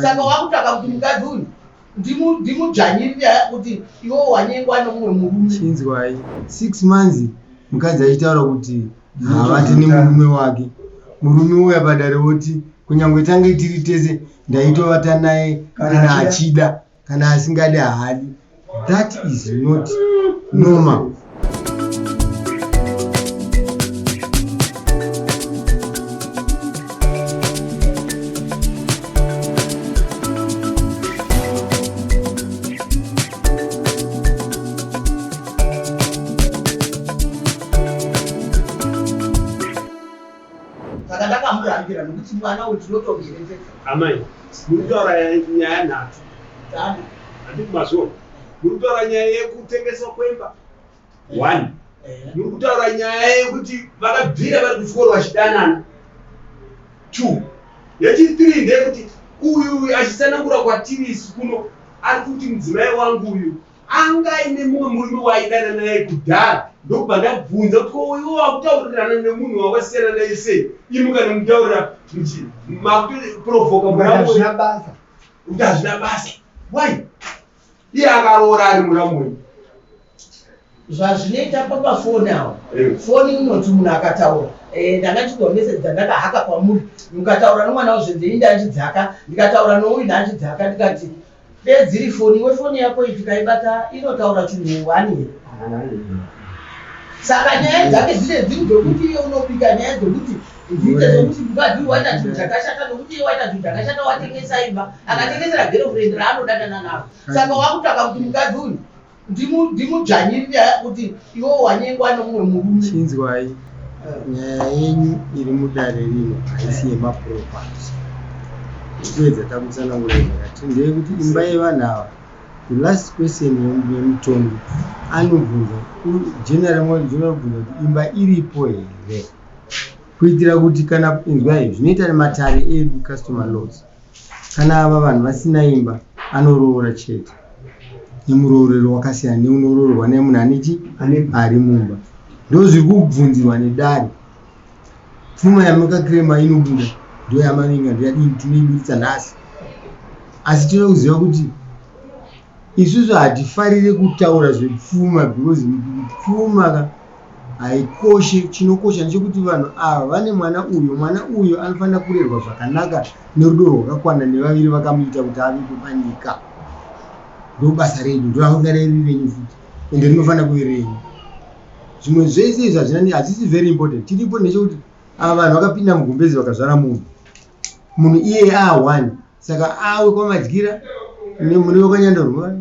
Saka wakutsvaka kuti mukadzi uyu ndimudzvanyirira kuti iwe wanyengwa nomumwe murume. Chinzwai, 6 months mukadzi achitaura kuti haavati nemurume wake. Murume uya padare woti kunyange tange tiri tese, ndaitovata naye kana achida, kana asingadi haadi. That is not normal. Saka ndakamurambira nokuti mwana uyu tinotomuereketa. Amai, muri kutaura nyaya nhatu. Tana. Handiti mazviona? Muri kutaura nyaya yekutengeswa kwemba one. Muri kutaura nyaya yekuti vakabvira vari kuchikoro vachidanana, two. Yechi3 ndeyekuti uyu achitsanangura kwatiri isu kuno, ari kuti mudzimai wangu uyu anga aine mumwe murume waaidana naye kudhara. Ndokubva ndabvunza kuti, ko iwe wakutaurirana nemunhu wawasiyana naye sei? Imi kana mutaurira makutoprovoka muramu. Hazvina basa. Kuti hazvina basa. Why iye akaroora ari muramu wenyu? Zvazvinoita pamafoni awa, foni inoti munhu akataura, ndanga ndichipiwa meseji dzandakahaka kwamuri, mukataura nomwana wezvenze, ini ndanchidzaka, ndikataura nouyu ndanchidzaka, ndikati dedziri foni, iwe foni yako iyi tikaibata inotaura chinhu one here? Saka nyaya dzake dzine dziri dzokuti iye unobika nyaya dzokuti dziite sokuti mukadzi uyu waita chinhu chakashata, nokuti iye waita chinhu chakashata, watengesa imba, akatengesera girlfriend raanodanana naro. Saka wakutsvaka kuti mukadzi uyu ndimudzvanyirira kuti iwe wanyengwa nomumwe murume. Chinzwai, nyaya yenyu iri mudare rino haisi yemaproperty. Kuedza takutsanangura zvakati ndeyekuti imba yevanhu ava, the last question yemutongi anobvunza, general anobvunza kuti imba iripo here, kuitira kuti kana, inzwai zvinoita nematare edu, customary laws, kana ava vanhu vasina imba, anoroora chete nemuroorero wakasiyana neunoroorwa nemunhu anechi ari mumba. Ndo zviri kubvunzirwa nedare. Pfuma yamakaclaima inobuda, ndo yamavinga, ndo yadini, tinoiburitsa nhasi. Asi tinoda kuziva kuti isusu hatifariri kutaura zvepfuma, because pfuma ka haikoshe. Chinokosha ndechekuti vanhu ava vane mwana uyu. Mwana uyu anofanira kurerwa zvakanaka nerudo rwakakwana nevaviri vakamuita kuti avepo panyika. Ndo basa redu, ndorakunga reri renyu futi, ende rinofanira kuve renyu. Zvimwe zvese izvi hazvina, hazvisi very important. Chiripo ndechekuti ava vanhu vakapinda mugumbezi, vakazvara munhu. Munhu iyeye a1, saka awe kwamadyira nemune wekanyandorwa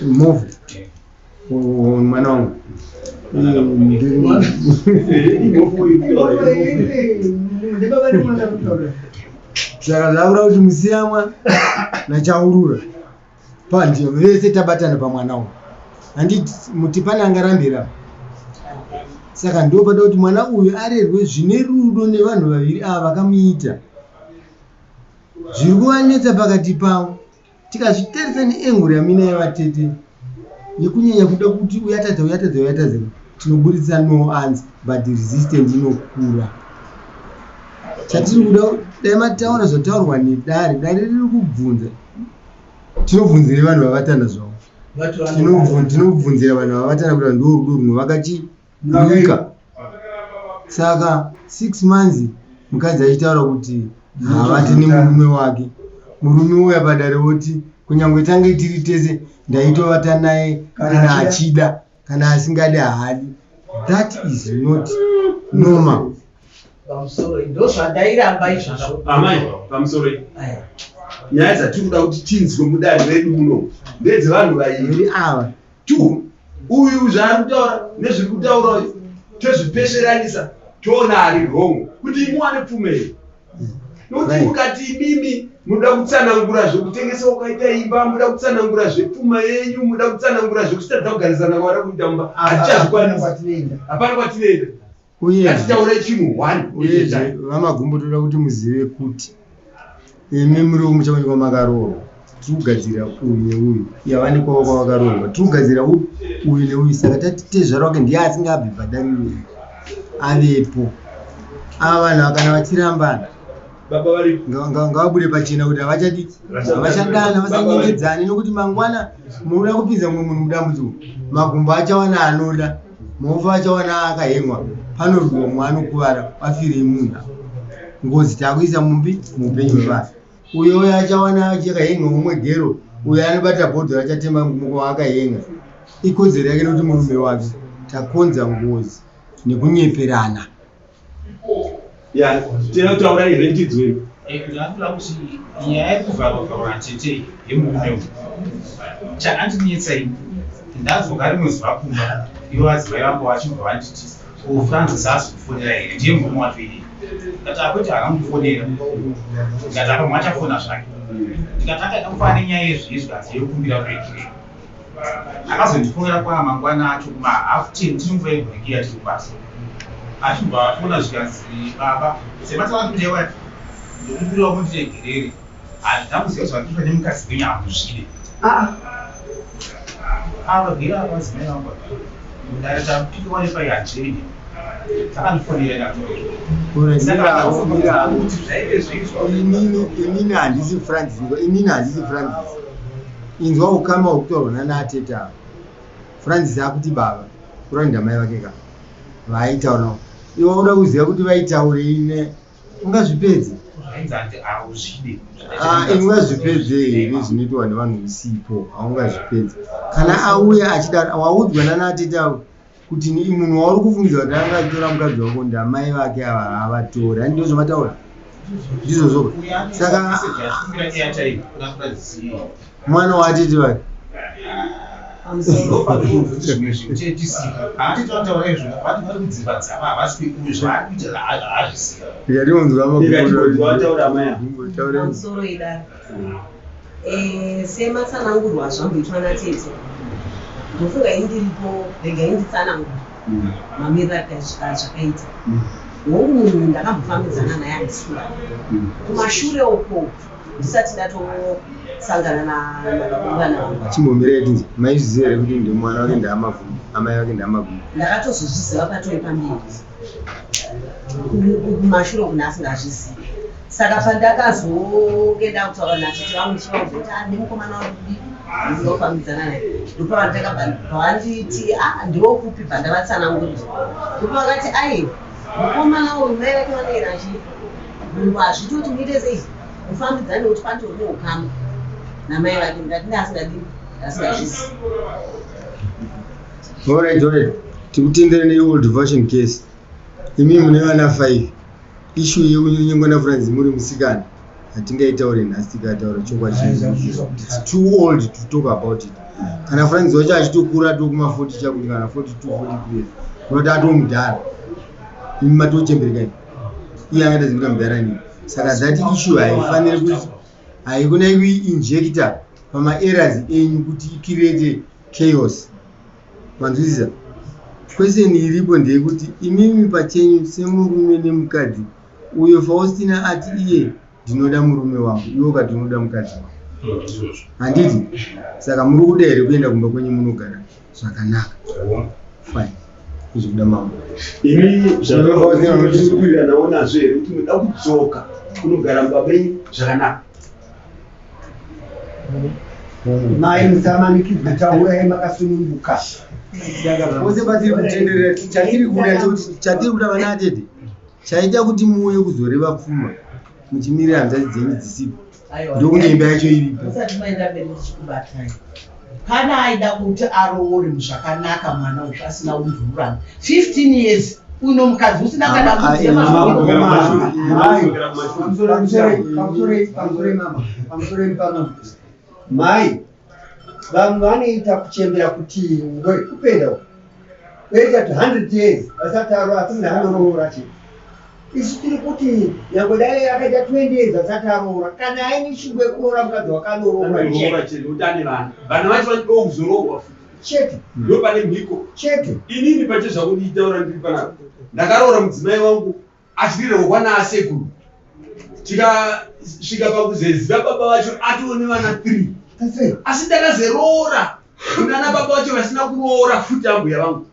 movha. Mwana wangu. Ndibaba nemwana kutaura. Saka zvakureva kuti Musiyamwa naChaurura pandiyo vese tabatana pamwana uyu, handiti? Muti pane angarambira? Saka ndo pada kuti mwana uyu arerwe zvine rudo nevanhu vaviri ava vakamuita. Zviri kuvanetsa pakati pavo, tikazvitarisa neangle yamina yevatete yekunyanya kuda kuti uyatadza, uyatadza, uyatadza, tinoburitsa no answer, but resistant inokura. Chatiri kuda, dai mataura zvataurwa nedare. Dare riri kubvunza, tinobvunzire vanhu vavatana zvavo. Tinobvunzira vanhu vavatana kuti ndo rudo runovaka chinyika. Saka 6 months mukadzi achitaura kuti haavati nemurume wake. Murume uya padare woti kunyange tange tiri tese, ndaitovata naye kana achida, kana asingadi haadi. That is not normal. Pamusoro, ndo zvandairamba izvozvo. Amai, pamusoro iyi, nyaya dzatiri kuda kuti tinzwe mudare redu muno ndedzevanhu vairi iri ava. Two. Uyu zvaari kutaura nezviri kutaura tozvipesveranisa, toona ari wrong kuti imuwane pfuma here, nokuti mukati imimi munoda kutsanangura zvekutengesa ukaita imba, muda kutsanangura zvepfuma yenyu, muda kutsanangura zvekusitadza kugarisana kwavada kuita mumba, hatichazvikwanisi. Kwatinoenda. Hapana kwatinoenda. Uyezve Ngatitaure chinhu one. Uyezve VaMagumbo, toda kuti muzive kuti imi muri kumuchaonekwa makaroorwa, tiri kugadzira uyu neuyu yavane kwavo kwavakaroorwa, tiri kugadzira uyu neuyu. Saka tati tezvara wake ndiye asingabvi padariro iri avepo. Ava vanhu ava kana vachirambana Baba varipo. Ngavabude pachena kuti havachadi, havachadana, vasanyengedzane nokuti mangwana munoda kupinza mumwe munhu mudambudziko. Magumbo achawana anoda, maofu achawana akahemwa, panorwiwa mumwe anokuvara, afirei munhu. Ngozi takuisa mumbi muupenyu hwevanhu. Uyo uyo achawana akahemwa umwe gero, uyo anobata bhodhoro achatema muko waakahenga. Ikodzero yake nokuti murume wake. Takonza ngozi nekunyeperana. Ya, tinoda kutaura irentidzo iyo. Ndakuda kuti nyaya yekuvharwa vharwa natete yemurume uyu chakandinetsa ini ndadzoka rimwe zuva kumba ivo vadzimai vangu vachibva vanditi ko Francis haasi kufonera here ndiye murume wacho iyeye ndikati akwete haana kundifonera ndikati apa mwe achafona zvake ndikati akaita kufanana nenyaya yezviizvi yekukumbira ruregerero Akazondifonera kwaa mangwana acho kuma half ten tiri nguva yebreak iya tiri kubasa. Achibva afona zvikanzi baba semataura kuti wati ndokumbirawo mundiregerere handina kuziva kuti zvandikuita nemukadzi wenyu hamuzvide. Ah. Ava gera ava vadzimai vangu ava mudare tapika wani pai handirevi takandifonera ndatoa. Saka handina kuti zvaive zveizwa. Inini handisi Francis, inini handisi Francis. Inzwa ukama hwekutaurwa nana atete ava. Francis akuti baba, kureva ndamai vake ka vaaitaura navo. Iwe wakuda kuziva kuti vaitaurei ne ungazvipedze? Ah, ungazvipedze here zvinoitwa nevanhu usipo? Haungazvipedze. Kana auya achidaro, waudzwa nana atete avo kuti munhu wauri kufungidza kuti anga achitora mukadzi wako ndamai vake ava havatori. Handi ndozvamataura? Ndizvozvo. Saka mwana waatete vake Pamusoro idare. Sematsanangurwo azvamboitwa natete, ndofunga ini ndiripo, regai nditsanangure mamiriro azvakaita. Hongu munhu uyu ndakambofambidzana naye handisi kuramba. Kumashure uko ndisati ndatosangana nababa vangu. Chimbomirai tinzwe, maizviziva here kuti ndimwana wake ndaamavhumbu, amai vake ndaamavhumbu? Ndakatozozviziva patove pamberi. Kumashure uku ndasingazvizivi. Saka pandakazonge ndakutaura natete vangu ndichivaudza kuti ah nemukomana wangu kudii ndinoda kufambidzana naye ndopavanditi ah ndokupi bva ndavatsanangurira ndopavakati aiwa mukomana uyu mai vake vanoera chirungu hazviiti kuti muite sei mufambidzane nekuti panotori neukama namai vake ndikati ndasingadii ndasingazvizivi. Alright, alright. Tikutendere ne old version case. Imi mune vana 5. Issue yekunyengwa naFrancis muri musikana hatingaitaure nhasi tikataura chokwadi it's too old to talk about it. Kana Francis wacho achitokura atokuma 40 chakuti kana 42 43 years unoti atomudhara imi matochembereka imi iye angatadza kuita mudhara nini saka that issue haifaniri kuti haikona kuinjecta pamaerrors enyu kuti icreate chaos Manzwisisa? Question iripo ndeyekuti imimi pachenyu semurume nemukadzi uyo Faustina ati iye ndinoda murume wangu iwe ukati unoda mukadzi wangu. Handiti? Saka muri kuda here kuenda kumba kwenyu munogara zvakanaka? Fine. Izvi kuda mambo. Imi zvakakuwiriranawo nazvo here kuti munoda kudzoka kunogara mumba menyu zvakanaka? Mai musamanikidzwe taurai makasununguka. Pose patiri kutenderera chatiri kuda chatiri kuda vana atete chaita kuti muuye kuzoreva pfuma muchimirira hanzvadzi dzenyu dzisipo ndokunge imba yacho iripo. Musati maenda mberi ndichikubatai. Kana aida kuti aroore muzvakanaka mwana uyu asina undururani 15 years uno mukadzi usina kana kuziva Mai vamwe vanoita kuchembera kuti ngwe kupenda uku oita kuti 100 years asati aroora asi munhu anoroora chete isu tiri kuti nyangwe dai akaita 20 years asati aroora kana aine shungu yekuroora mukadzi wakanoroora chete kuti ane vana vana vacho vanodawo kuzoroorwa futi chete ndo pane mhiko chete. Inini pachezvangu ndichitaura ndiri panapa ndakaroora mudzimai wangu achirerwa kwana asekuru tikasvika pakuzeziva baba vacho atoo nevana 3 asi ndakazeroora kunana baba vacho vasina kuroora futi ambuya vangu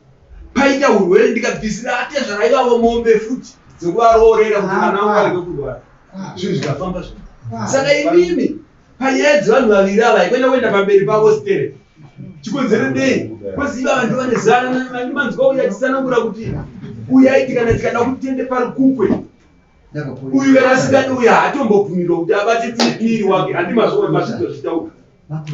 paita urwere ndikabvisira atezvara ivavo mombe futi dzekuvaroorera kuti vana vangu varege kurwara. Zvinhu zvikafamba zvinhu. Saka imimi panyaya dzevanhu vaviri ava haikona kuenda pamberi pavo stere. Chikonzero dei kozi ivava ndo vane zana mandimanzwa uyu achitsanangura kuti uyu aiti kana tikada kutende parukukwe uyu kana asingadi uyu haatombobvumirwa kuti abate miri wake handimazvo mazvinzwa zvichitaura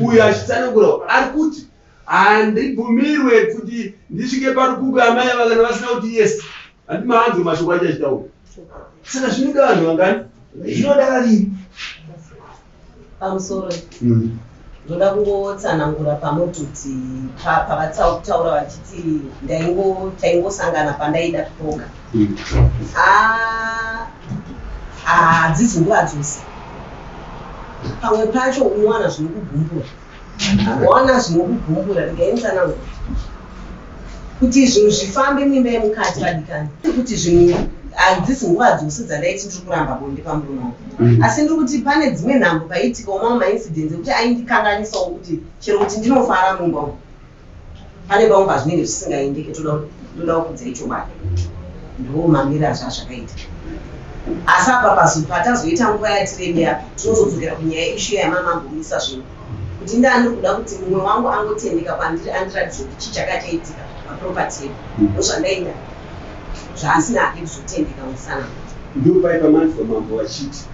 uyu achitsanangura ari kuti handibvumirwe kuti ndisvike parukukwe amai ava kana vasina kuti yes handimaanzwe mashoko acho achitaura saka zvinoda vanhu vangani zvinoda vaviri Pamusoro ndoda kungotsanangura pamwe kuti pavataura vachiti ndaingo taingosangana pandaida toga. Ah, hadzisi nguva dzose. Pamwe pacho unowana zvinokugumbura. Wawana zvinokugumbura regai nditsanangure. Kuti zvinhu zvifambe muimba yemukati vadikani. Kuti zvinhu hadzisi nguva dzose dzandaiti ndiri kuramba bonde pamurume wangu. Asi ndiri kuti pane dzimwe nhambo paiitikawo mamwe maincidents ekuti aindikanganisawo kuti chero kuti ndinofara mumba umu. Pane pamwe pazvinenge zvisingaendeke toda ndoda kukudzai chokwadi. Ndoo mamiriro azvazvakaita. Asi apa patazoita nguva yatirebe apa tinozodzokera kunyaya issue yamamambomisa zvino. Kuti ndaa ndiri kuda kuti mumwe wangu angotendeka kwandiri andiratidze kuti chii chakachaitika paproperty yedu. Ndozvandaida zvaasina hake kuzotendeka musana. Ndopai pamanzwa mambo vachiti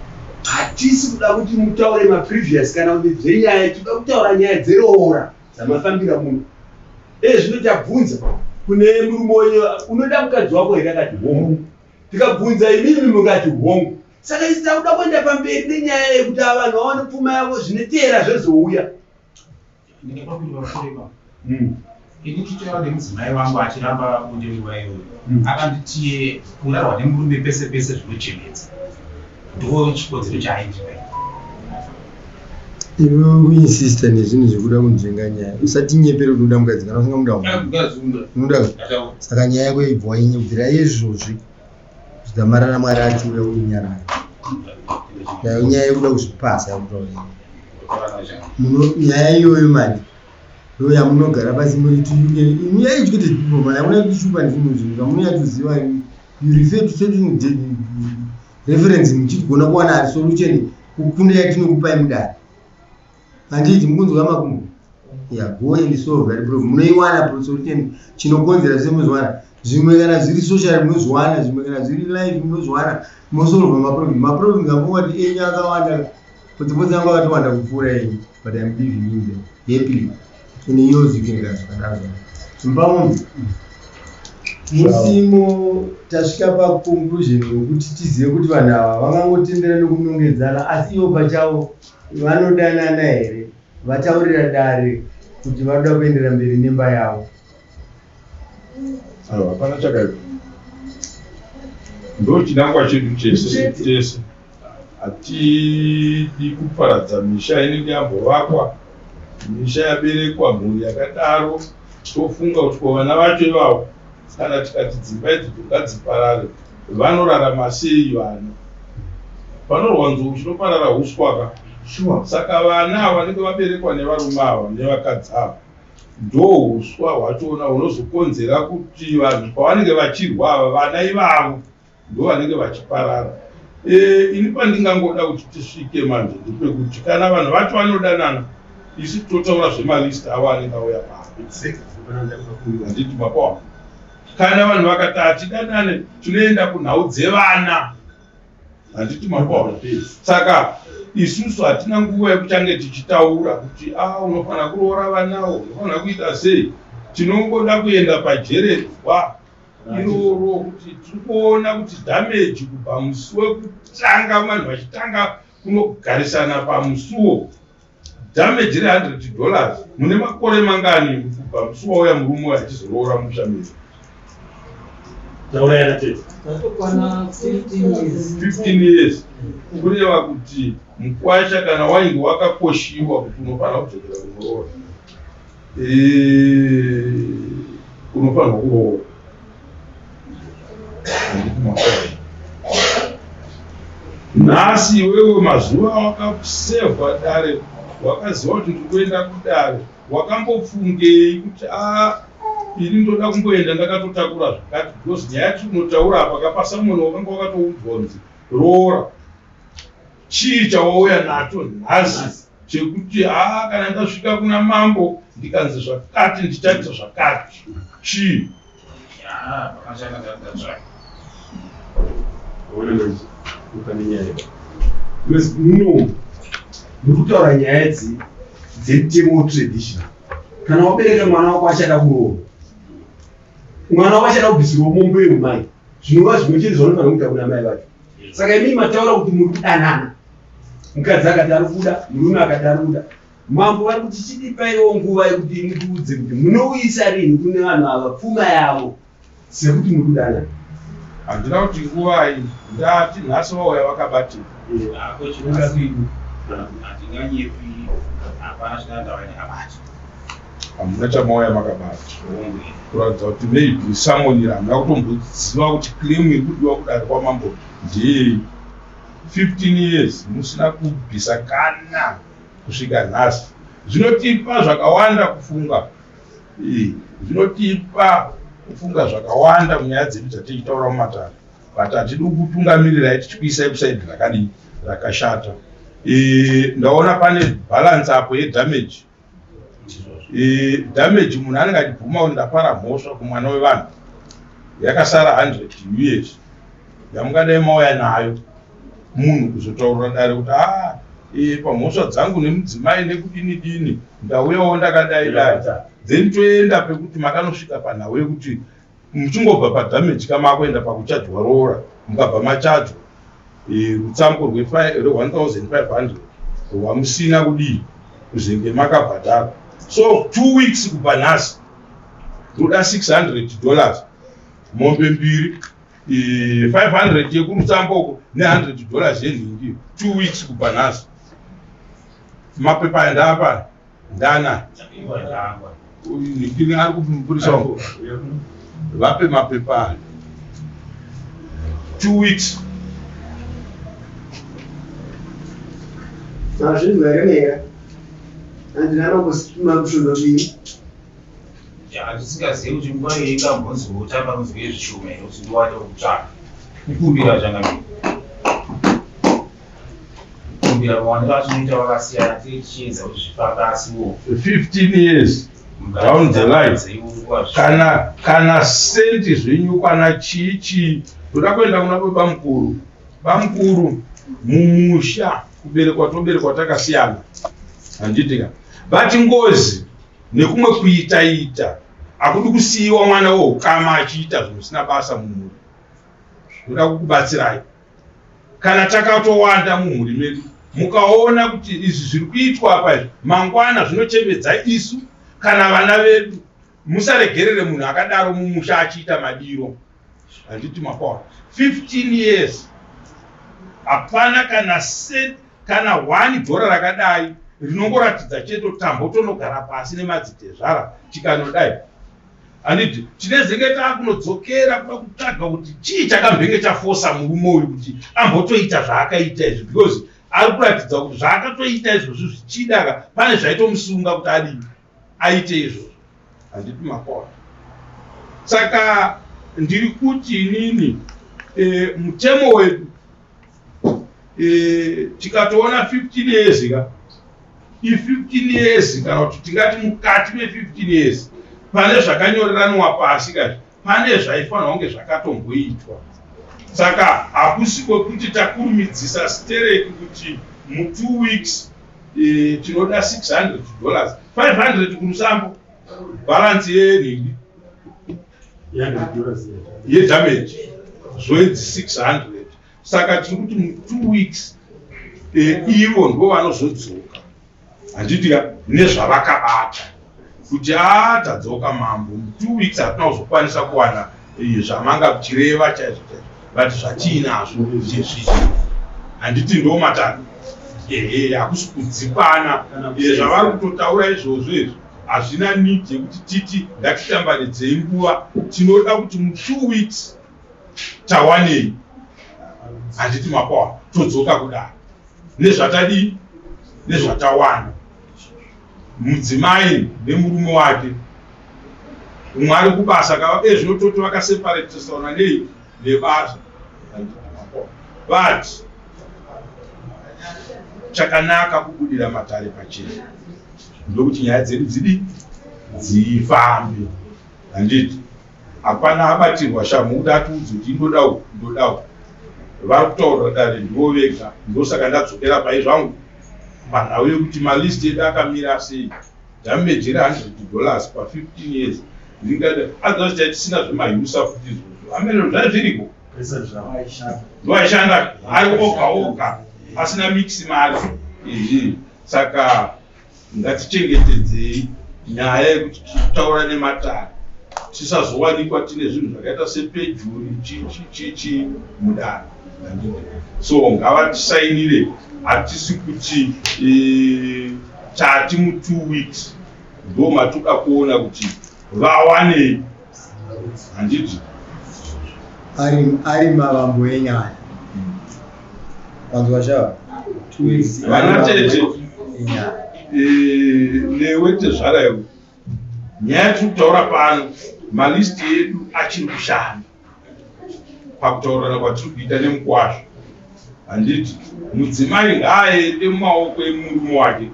hatisi kuda kuti mutaure maprevious kana kuti dzenyaya tinoda kutaura nyaya dzeroora dzamafambira muno. Ezvino tabvunza kune murume wenyu unoda mukadzi wako here akati hongu. Tikabvunza imimi mukati hongu. Saka isu takuda kuenda pamberi nenyaya yekuti ava vanhu vawane pfuma yavo zvinoteera zvozouya. Ndingada kupindura pamusoro ipapo. Ini ndichitaura nemudzimai wangu achiramba bonde nguva iyoyo akanditi kurarwa nemurume pese pese zvinochemedza. Ndo chikonzero chaaindipa ini. Iwe uri kuinsista nezvinhu zvekuda kunzvenga nyaya. Usatinyepere kuti unoda mukadzi kana usingamuda unoda. Saka nyaya yako ibva wainye kubvira izvozvi zvidzamara naMwari achiuya uinyarara. Nayo nyaya yekuda kuzvipasa yakutaura. Muno nyaya iyoyo manje ndo yamunogara pasi muri to you can imi educated people man hakuna kushupa nezvimwe zvinhu zvamunonyatsoziva you refer to certain reference muchigona kuwana solution kukunda yatinokupai mudare. Handiti mukunzwa makumbo? Yeah, go and solve that problem. Munoiwana solution chinokonzera zvese munozviwana. Zvimwe kana zviri social munozviwana, zvimwe kana zviri life munozviwana. Mosolve maproblem. Maproblem amungati enyu akawanda. Podzipodzi angu akatowanda kupfuura enyu. But I'm living in them happily. In yours you can zvakadaro. Mbaumbi. Musimo tasvika paconclusion yokuti tizive kuti vanhu ava vangangotendera nekunongedzana asi ivo pachavo vanodanana here vataurira dare kuti vanoda kuendera mberi nemba yavo. Aiwa, hapana chakaipa. Ndo chinangwa chedu chese tese. Hatidi kuparadza misha inenge yambovakwa, misha yaberekwa, mhuri yakadaro. Tofunga kuti ko vana vacho ivavo kana tikati dzimba idzodzo ngadziparare vanorarama sei vana? Panorwa nzou chinoparara huswa ka. Sure. Saka vana ava vanenge vaberekwa nevarume ava nevakadzi ava ndo huswa hwachona hunozokonzera kuti vanhu pavanenge vachirwa ava vana ivavo ndovanenge vachiparara. Ini pandingangoda kuti tisvike manje ndepekuti kana vanhu vacho vanodanana isu totaura zvemalist avo anenge auya pano. Handiti mapawa? Kana vanhu vakati hatidanane tinoenda kunhau dzevana. Handiti mapawa? Saka isusu hatina nguva yekuchange tichitaura kuti a unofanira kuroora vanawo, unofanira kuita sei. Tinongoda kuenda pajererwa iroro kuti tiri kuona kuti damage kubva musi wekutanga vanhu vachitanga kunogarisana pamusuwo damage re100 dollars mune makore mangani kubva musi wauya murume uyo achizoroora musha medu Taurayana tete. Tatokwana 15 years. 15 years kureva kuti mukwasha kana wainge wakakoshiwa kuti unofanira kudzokera kunoroora unofanirwa kuroora. Handiti makore. Nhasi iwewe mazuva awakasevha dare wakaziva kuti ndiri kuenda kudare wakambofungei kuti a ini ndoda kumboenda ndakatotakura zvakati because nyaya yatiri kunotaura apa kapasamoni wakanga wakatoudzwa kunzi roora. Chii chawauya nacho nhasi chekuti haa kana ndasvika kuna mambo ndikanzi zvakati ndichaita zvakati? Chii? Muno muri kutaura nyaya dzemutemo wetradition. Kana wabereka mwana wako achada kuroora, mwana wako achada kubvisirwa mombe yeumai, zvinova zvimwe chete zvaunofanira kuita kuna mai vacho. Saka imii mataura kuti muri kudanana, mukadzi akati ari kuda, murume akati ari kuda, mambo vari kuti chidipaiwo nguva yekuti mutiudze kuti munouyisa rinhi kune vanhu ava pfuma yavo sekuti muri kudanana. Handina kuti nguvai, ndati nhasi vauya vakabatirwa. Handinganyepi, hapana chinandava ndakabata. Hamuna chamauya makabata kuratidza kuti maybe summon hamuna kutomboziva kuti claim iri kudiwa kudare kwamambo ndeyei. 15 years musina kubvisa kana kusvika nhasi zvinotipa zvakawanda kufunga. Zvinotipa kufunga zvakawanda munyaya dzedu dzatichitaura mumatare, but hatidi kutungamirirai tichikuisai kusaidi rakadii rakashata. Ndaona pane balance apo yedamage. Damage munhu anenge achibvuma kuti ndapara mhosva kumwana wevanhu, yakasara 100 US yamungadai mauya nayo munhu kuzotaurira dare kuti aa pamhosva dzangu nemudzimai nekudini dini ndauyawo ndakadai dai, then toenda pekuti makanosvika panhau yekuti muchingobva padamage kamakuenda pakuchajwa roora, mukabva machajwa rutsambo rwe1500 rwamusina kudii kuzenge makabhadhara. So 2 weeks kubva nhasi ndoda $600, mombe mbiri, 500 yekurutsambo uko ne$100 yenhingi. 2 weeks kubva nhasi. Mapepa aya ndaapa ndana nhingini ari kupurisa uko, vape mapepa aya 2 weeks. Mazvinzwa here mega? Handina makusvondo mbiri. Handisingazivi kuti nguva iyo ingambonzi utambanudzwe zvishoma here kuti ndiwane kutsvaka kukumbira changamire. Kukumbira mawaniro atinoita wakasiyana, tiri tichiedza kuti zvifambe asiwo 15 years down the line kana sendi zvenyu kana chii chii, ndoda kuenda kuna baba mukuru. Bamukuru, mumusha kuberekwa toberekwa takasiyana, handiti ka? But ngozi nekumwe kuita ita hakudi kusiyiwa mwana weukama achiita zvinhu zvisina basa mumhuri. Ndoda kukubatsirai kana takatowanda mumhuri medu, mukaona kuti izvi zviri kuitwa apa izvi mangwana zvinochemedza isu kana vana vedu, musaregerere munhu akadaro mumusha achiita madiro. Handiti makona 15 years hapana kana cent kana 1 dhora rakadai rinongoratidza chete tambo tonogara pasi nemadzitezvara tikanodai, handiti tinezenge taakunodzokera kuda kutsvaga kuti chii chakambenge chafosa murume uyu kuti ambotoita zvaakaita izvi, because ari kuratidza kuti zvaakatoita izvozvi zvichida pane zvaitomusunga kuti adii aite izvozvo. Handiti makona? Saka ndiri kuti inini mutemo wedu tikatoona 15 years ka, i15 years kana kuti tingati mukati me15 years pane zvakanyoreranwa pasi kazvi, pane zvaifanirwa kunge zvakatomboitwa. Saka hakusi kwekuti takurumidzisa stereki kuti mu2 weeks tinoda $600, 500 kurusambo, balance yenhingi yedamage zvoidzi 600. Saka tiri kuti mu2 weeks ivo ndo vanozodzoka, handiti ka, nezvavakabata kuti a tadzoka mambo, mu2 weeks hatina kuzokwanisa kuwana zvamanga kuchireva chaizvo chaizvo, but zvatiinazvo ndezvizvi. Handiti ndo matano? Ehe, hakusi kudzipana. Zvavari kutotaura izvozvo izvi hazvina need yekuti titi ngatitambanidzei nguva. Tinoda kuti mu2 weeks tawanei, handiti makwana? Todzoka kudaro nezvatadii nezvatawana. Mudzimai nemurume wake, umwe ari kubasa kava zvinototi vakaseparatesana nei nebasa, but Chakanaka kubudira matare pachena ndokuti nyaya dzedu dzidi dzifambe, handiti? Hapana abatirwa shamhu kuti atiudze kuti ndoda uku, ndoda uku. Vari kutaurira dare ndivo vega, ndosaka ndadzokera pai zvangu panhau yekuti malist edu akamira sei. Damage re $100 pa 15 years ringada otherwise taitisina zvemahusa futi izvozvo amene zvai zviriko ndoaishanda ari oga oga asina mix mari izvi. Saka ngatichengetedzei nyaya yekuti titaura nematare tisazowanikwa tine zvinhu zvakaita sepejuri chichichichi mudare. So ngavatisainire, hatisi kuti tati mu 2 weeks ndo matoda kuona kuti vawanei, handiti? Ari mavambo enyaya, vanzwa shava? 2 weeks. Vana tete. Enyaya. Newe tezvara iwe, nyaya yatiri kutaura pano, malisti edu achiri kushanda pakutaurirana kwatiri kuita nemukwasha, handiti? Mudzimai ngaaende mumaoko emurume wake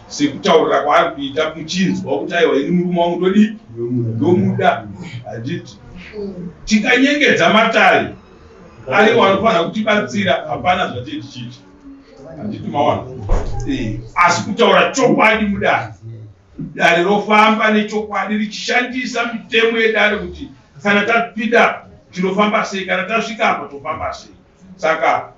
sekutaurira kwaari kuita, muchinzwa kuti aiwa, ini murume wangu ndodii, ndomuda, handiti? Tikanyengedza matare ariwo anofanira kutibatsira, hapana zvatee tichiita, handiti? Mawana? Asi kutaura chokwadi mudare, dare rofamba nechokwadi richishandisa mitemo yedare kuti kana tapinda tinofamba sei, kana tasvika apa tofamba sei. Saka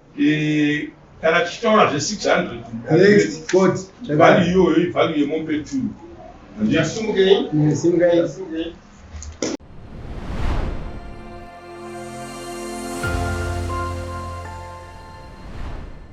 kana tichitaura zve600 Next court. value iyoyo ivalue yemombe 2. Yasumukei. Simukai. Yasumukei.